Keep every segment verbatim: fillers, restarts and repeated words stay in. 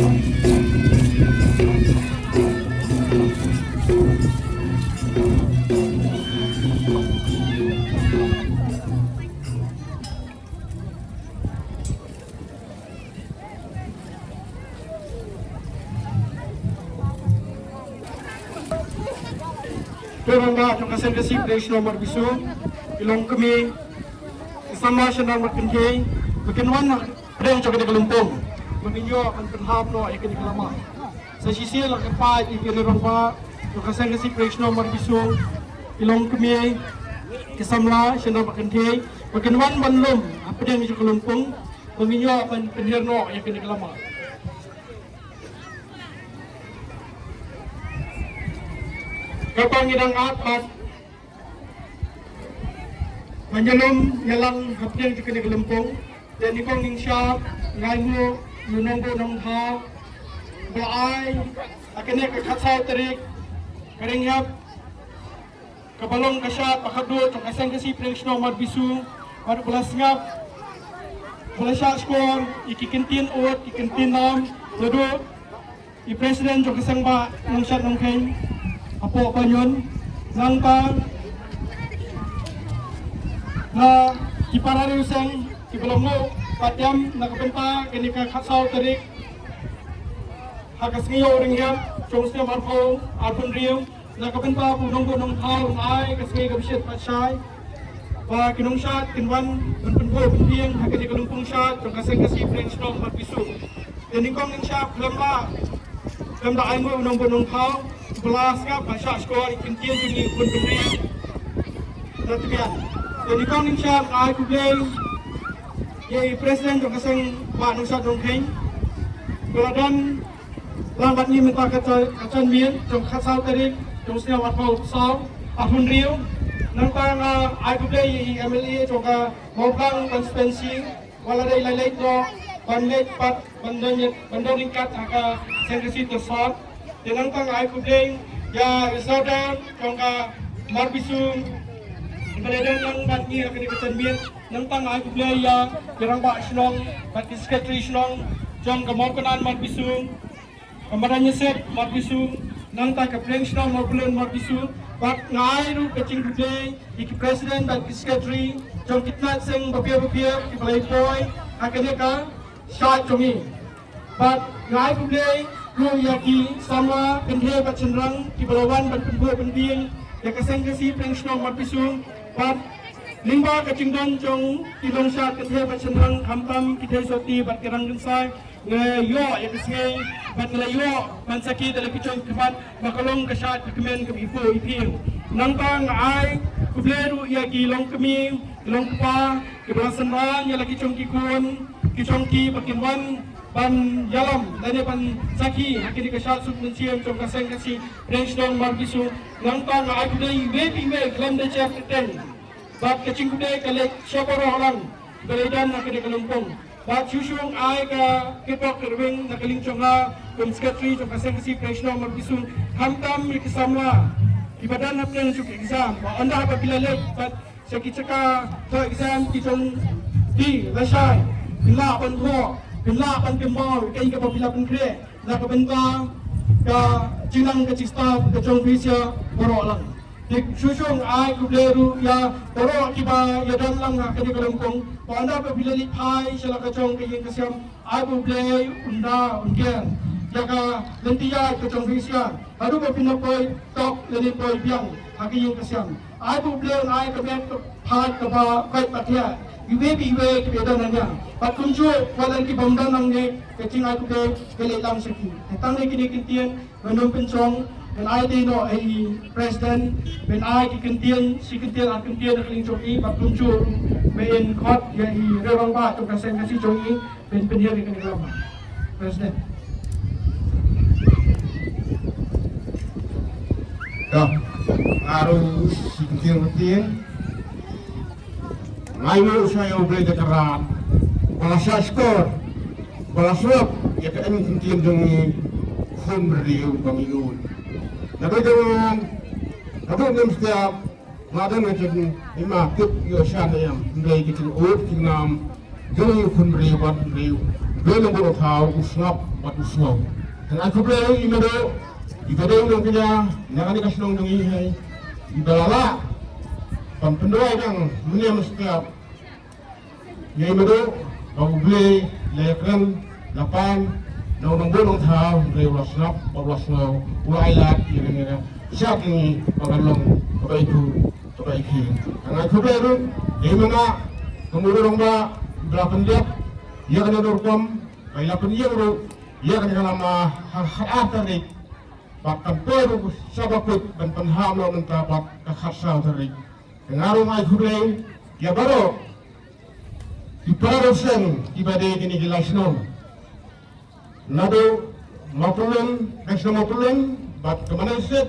Ki rangbah jong ka Seng Khasi Pdeng Shnong Marbisu, ki longkmie, ki samla shnong bad kynthei, ba kin wan ha pdeng jong kane ka lympung, ba ngin ïoh ban pynhap noh ïa kane ka lama. Sa shisien la ka paid ïa ki rangbah jong ka Seng Khasi Pdeng Shnong Marbisu, ki longkmie, ki samla shnong bad kynthei, ba kin wan ban lum ha pdeng jong ka lympung, ba ngin ïoh ban pynhiar noh ïa kane ka lama. Kaba ngi dang ap pat ban ïalum ïalang hapdeng jong kane ka lympung, te nyngkong nyngshap nga ai nguh ïa u nongbuh nongthaw ba la ai ha kane ka khatsaw tarik ka Ryngiap, kaba long ka shad ba khatduh jong ka Seng Khasi Pdeng Shnong Marbisu, bad ba la sngap, ba la shah shkor ïa ki kyntien ud, ki kyntien nam, naduh i President jong ka Seng Bah Nongshad Nongkheiñ hapoh Panyun, nangta na ki para riewseng kiba la nguh pat ïam na ka bynta kane ka khatsaw tarik ha ka sngi ïoh Ryngiap jong u snem arphew arphew hynriew, na ka bynta ba u nongbuh nongthaw un ai ka sngi kaba shit bad shai ba ki nongshad kin wan ban pynbuh pynbiang ha kane ka lympung shad jong ka Seng Khasi Pdeng Shnong Marbisu. Te nyngkong nyngshap khlem da, khlem da ai nguh u nongbuh nongthaw, ba la sngap ba shah shkor ïa ki kyntien jong ngi u khun bynriew na tbian. Te nyngkong nyngshap nga ai khublei ïa i President jong ka Seng Bah Nongshad Nongkheiñ ba la don lang bad ngi mynta ka jan, ka janmiet jong ka khatsaw tarik jong u snem arphew saw, arphew hynriew. Nangta nga ai khublei ïa i MLA jong ka Mawphlang constituency, ba la dei la leit noh ban leit pat ban don, ban don ryngkat ha ka Seng Khasi Tyrsad. Te nangta nga ai khublei ïa i Sordar jong ka Marbisu ba la don lang bad ngi ha kane ka janmiet. Nangta nga ai khublei ïa ki rangbah shnong bad ki secretary shnong jong ka Mawkynad Marbisu, ka Madan Ïasep Marbisu, nangta ka Pdeng Shnong Mawpyllun Marbisu, bad nga ai ruh ka jingkhublei ïa ki president bad ki secretary jong ki tnat seng bapher bapher kiba la ïa poi ha kane ka shad jong ngi. Bad nga ai khublei ruh ïa ki samla kynthei bad shynrang kiba la wan ban pynbuh pynbiang ïa ka Seng Khasi Pdeng Shnong Marbisu, bad lyngba ka jingdon jong ki nongshad kynthei bad shynrang, khamtam ki theisotti bad ki rangkynsai, nga ïoh ïa ka sngi bad nga la ïoh ban sakhi da la ki jong ki khmat ba ka long ka shad ka kmen kaba ipoh iphieng. Nangta nga ai khublei ruh ïa ki longkmie, ki longkpa kiba la synran ïa la ki jong ki khun ki jong ki ba kin wan ban ïalam lane ban sakhi ha kine ki shad suk mynsiem jong ka Seng Khasi Pdeng Shnong Marbisu. Nangta nga ai khublei iwei pa iwei khlem da jia kyrteng. Bad ka jingkhublei ka leit sha baroh lang ba la don ha kane ka lympung. Bad shuh shuh nga ai ka kitbok ka rwiang na ka liang jong nga kum secretary jong ka Seng Khasi Pdeng Shnong Marbisu, khamtam ïa ki samla kiba don hapdeng jong ki exam, ba ynda ba phi la leit bad sha ki jaka thoh exam ki jong phi lashai, phin lah ban thoh, phin lah ban kynmaw ïa kaei kaba phi la pynkhreh na ka bynta ka jingnang ka jingstad ka jong phi sha baroh lang. Te shuh shuh nga ai khublei ruh ïa baroh kiba ïadon lang ha kane ka lympung, ba ynda ba phi la leit phai sha la ka jong ka ïing ka sem, ai ba U Blei un da un ker ïa ka lynti ïaid ka jong phi sha haduh ba phin da poi tok lane poi biang ha ka ïing ka sem. Ai ba U Blei un ai ka met ka phad kaba koit ba thiah iwei pa iwei kiba ïadon hangne. Bad kumjuh wat la ki bym don hangne, ka jingai khublei ka leit lang sha ki. Te tang da kine ki kyntien ngan ym pynshong, ngan ai dei noh ha i President ban ai ki kyntien, shi kyntien ar kyntien na ka liang jong i, bad kumjuh ruh ban khot ïa i Rangbah jong ka Seng Khasi jong i ban pynhiar ïa kane ka lama. President. Ïa, nga ruh shi kyntien ruh ktien. Nga ai nguh sha ïa U Blei da ka rat ba la shah shkor, ba la sngap ïa ka kyntien jong ngi, khun briew ba ngi nud. Naduh jong ngi, naduh ngim shym step, nga don ka jinghima tip ïoh sha na ïam, hynrei ka jingud jingnam jong ngi khun briew bad briew, U Blei nongbuh nongthaw u sngap Bad u sngew. Te nga ai khublei ïa i Mado, i ba dei u nongkñia na kane ka shnong jong ngi, i ba la lah ban pynduwai dang mynne mynstep ïa i Mado, ba U Blei la ïakren, la pan na u nongbud nongthaw, U Blei u la sngap bad u la sngew, u la ai lad ïa kane ka shad jong ngi ba kan long kaba ïeit, kaba ïeit. Te nga ai khublei ruh ïa i Mama, kum u rangbah ba la pyndep ïa kane ka rukom, ba i la pynïeng ruh ïa kane ka lama ha ka khatar tarik, bad kan poi ruh sha ba kut ban pynham noh mynta bad ka khatsaw tarik. Te nga ruh nga ai khublei ïa baroh ki para seng kiba dei kine ki lai shnong, naduh Mawpyllun, ka shnong Mawpyllun, bad ka Mawsynram,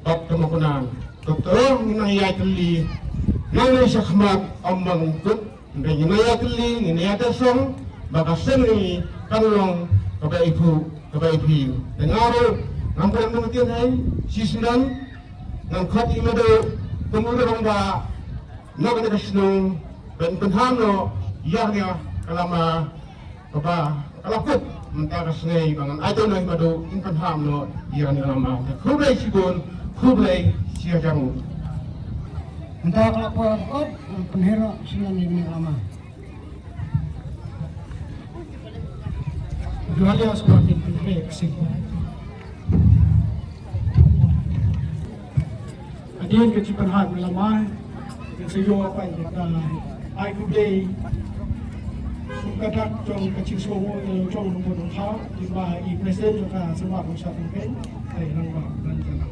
bad ka Mawkynman. Doktor, ngin nang ïai tylli nangne shakhmat, ym ban kut, hynrei ngin nang ïai tylli, ngin nang ïai teh song ba ka seng ngi kan long kaba ïeit, kaba ïeit. Te nga ruh ngam kwah ban ktien hi, shisien ngan khot ïa i Mado kum u rangbah na kane ka shnong ban pynham noh ïa kane ka lama kaba ka la kut mynta ka sngi, ba ngan aiti noh ïa i Mado in pynham noh ïa kane ka lama. Khublei shibun, khublei shihajar nguh. Mynta ka la por ot pynhiar noh shisien ïa kane ka lama. Dua liang sekolah di Putri Ksing. Hadien ka jingpynhap lama, ka shu ïoh pat ka ai khublei, ka dak jong ka jingsngew jong u nongbuh nongthaw, kiba i president jong ka seng bah Bangshap Nongpeng, ai nang ba ban jalan.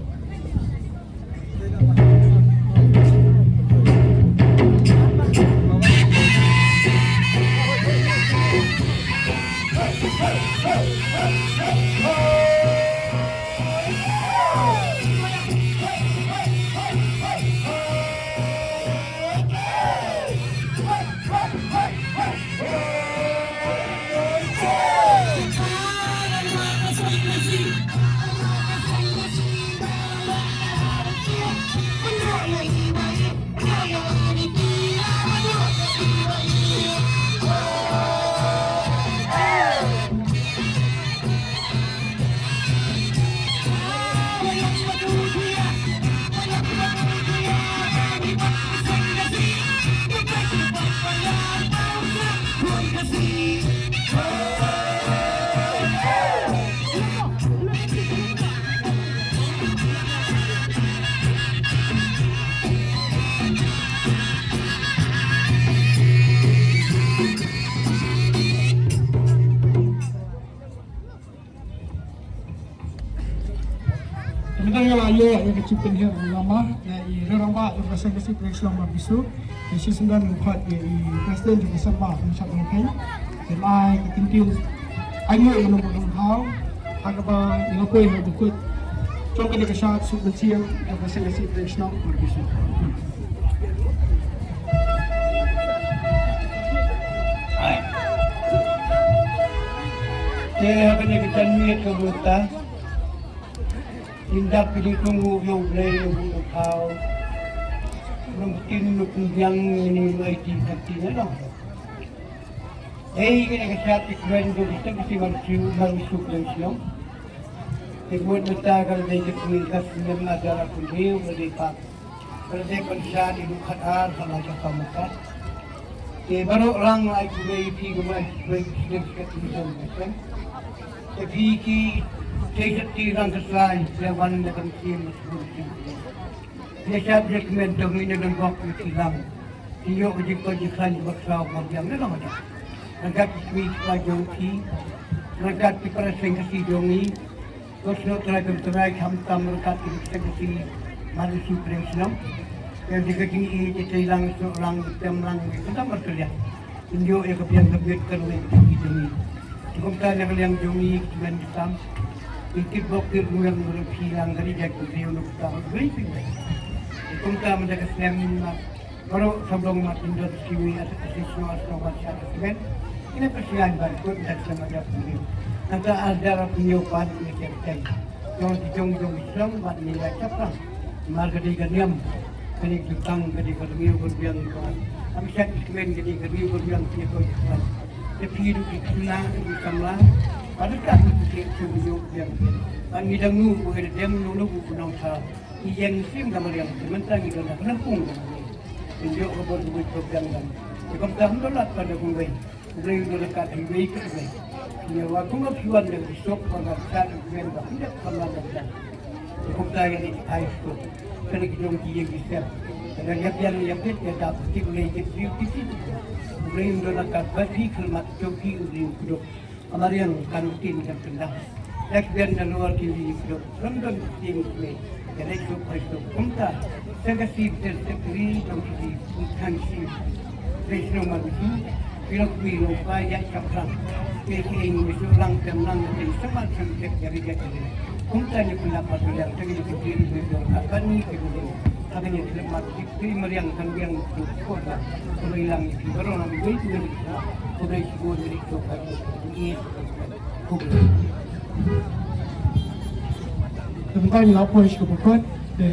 Mynta nga la ïoh ïa ka jingpynhiar lama na i rangbah jong ka Seng Khasi Pdeng Shnong Marbisu. Te shisien ngan khot ïa i president jong ka seng bah Bangshap Nongpeng. Te ai ka kyntien ainguh ïa u nongbuh nongthaw ha kaba ngi la poi ha bakut jong kane ka shad suk mynsiem jong ka Seng Khasi Pdeng Shnong Marbisu. Te ha kane ka janmiet kaba mynta, ngin dap ka jingthung ruh ïa U Blei, ïa U Blei u nongthaw, u nongpyntin, u nongpynbiang ïa ngi, u nongïaid ka ktien ïa ngi. Ei, kane ka shad ka kmen jong ka Seng Khasi Marbisu, Marbisu Pdeng Shnong. Te ka mut mynta ka la dei ka sngi, ka sngi Adar arphew hynriew, ka la dei pat, ka la dei pynshad ïa u khatar ha la ka Samukat. Te baroh lang ai khublei ïa phi, kumba ai khublei ïa phi, ka sngi jong ka seng. Te phi ki, te ki rang ka sai, te wan na ka mynsiem, na ka mynsiem. Ïa shad ïa kmen jong ngi, ngi don bok ïa ki lang. Ki ïoh ka jingkoit jingkhlaiñ ba ksaw ba biang ne long da. Ryngkat ki kmie ki kpa jong ki, ryngkat ki para seng Khasi jong ngi. Ko Snoh Trai Kynrad Trai, khamtam ryngkat ki seng Khasi Marbisu Pdeng Shnong. Ïa ka jingïeit, ïa ka tei lang, snoh lang, tem lang, khamtam mar kylliang. Kin ïoh ïa ka biang ka bit ka ruh ïa ka jong ngi. Te kumta na ka liang jong ngi ki kmen ki tam. Ki tip bok tip rwiang ruh phi lang ka ri jait ka briew na kumta ruh phi phi. Te kumta mynta ka snem ma baroh samrong ma kin don kiwei ar snoh ar snoh wat shad ar snem. Kin ïa pyrshang ban kut da ka snem ar hajar phew hynñiew. Nangta ar hajar phew hynñiew pat ngi ïa pyrshang. Jong ki jong jong ki shnong bad ngi la shaphrang. Namar ka dei ka niam, ka dei ka jutang, ka dei ka rngiew ka rbiang ka. Am shet ki kmen ka dei ka rngiew ka rbiang ki ko ki kmen. Te phi ruh ki khynnah ki samla, Ba ryngkat ngi kyntiat shuh ban ïoh biang. Ba ngi dang nud ba ngi da dem noh noh u nongthaw. Ngi ïeng ngi sim ka mariang, te mynta ngi don ha ka lympung. Ngi ïoh ka bor kaba ïoh biang dang. Te kumta hynrei lad ban da kumwei. U Blei u don ryngkat iwei pa iwei. Ngi ïa wan kumno phi wan da ka jingshop, wan da ka jingshad, u Blei ba hynrei ka man da ka. Te kumta ïa ngi ai shop. Kane ki jong ki ïing ki sem. Kane ïa biang ïa peit ïa dap ki, u Blei ki briew ki briew. U Blei u don ryngkat bad phi, khlem mat jong phi u Blei u kdup. Ka mariang kan ktien kan pyndap. Ïa ki biang na luar ki ri ki dok. Lam don ktien ki mei. Ïa leit dok pai dok. Kumta. Sa ka sib ter ter ri dong ki ri. Kan sib. Ri sino ma ri. Ri lok ri lok pai ïa chap lang. Ri ki ing ri sino lang tem lang tem sama tem tem ïa ri ïa ri. Kumta ïa pyndap ma tu ïa. Teng ïa ki ri ri dong. Kan ni ki ri. Kan ni ki ri ma ri. Ki mariang kan biang tu. Kumta. Kumta ilang ki. Baru lang ri tu ri. Kumta ri sino ri tu. Kan ni. Te mynta ngi la poi sha ka pyrkhat. Te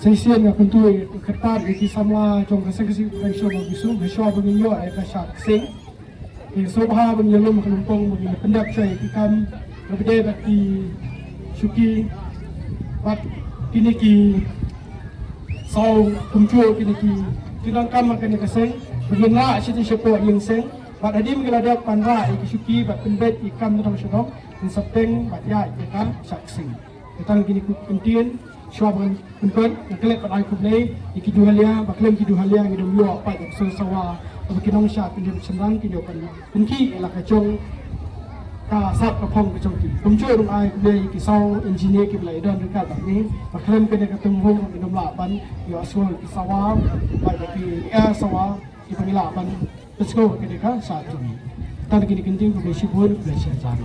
sa shisien nga kyntu ïa ka kyrpad ïa ki samla jong ka Seng Khasi Pyrshah Mawbisu, ha shuwa ba ngin ïoh ïa ka shad ksing. Te sngewbha ba ngin ïalum ha ka lympung ba ngin pyndep sha ïa ki kam, kaba ïadei bad ki shuki bad kine ki saw kumjuh, kine ki, ki donkam ha kane ka seng, ba ngin lah shati shapoh ïing seng. Bad hadien ba ngi la dep ban rah ïa ki shuki bad pynbeit ïa ki kam sha dong sha dong, ngin sa pdiang bad ïaid ïa ka shad ksing. Te tang kine ki kyntien, shuwa ban pynkut, nga klet ban ai khublei ïa ki duhalia, ba khlem ki duhalia ngi dang ïoh pat ïa ka sor sawa, ba ki nongshad pyndiang shynrang kin ïoh ban pynkhih ïa la ka jong ka sap ka phong ka jong ki. Kumjuh ruh ai khublei ïa ki saw engineer kiba la ïadon ryngkat bad ngi, ba khlem kane ka tynghung ngi dang lah ban ïoh sngewbha ki sawa, bad ïa ki air sawa, kiba ngi lah ban pynsngew kane ka shad jong ngi. Tang kine ki kyntien, khublei shibun, khublei shihajar.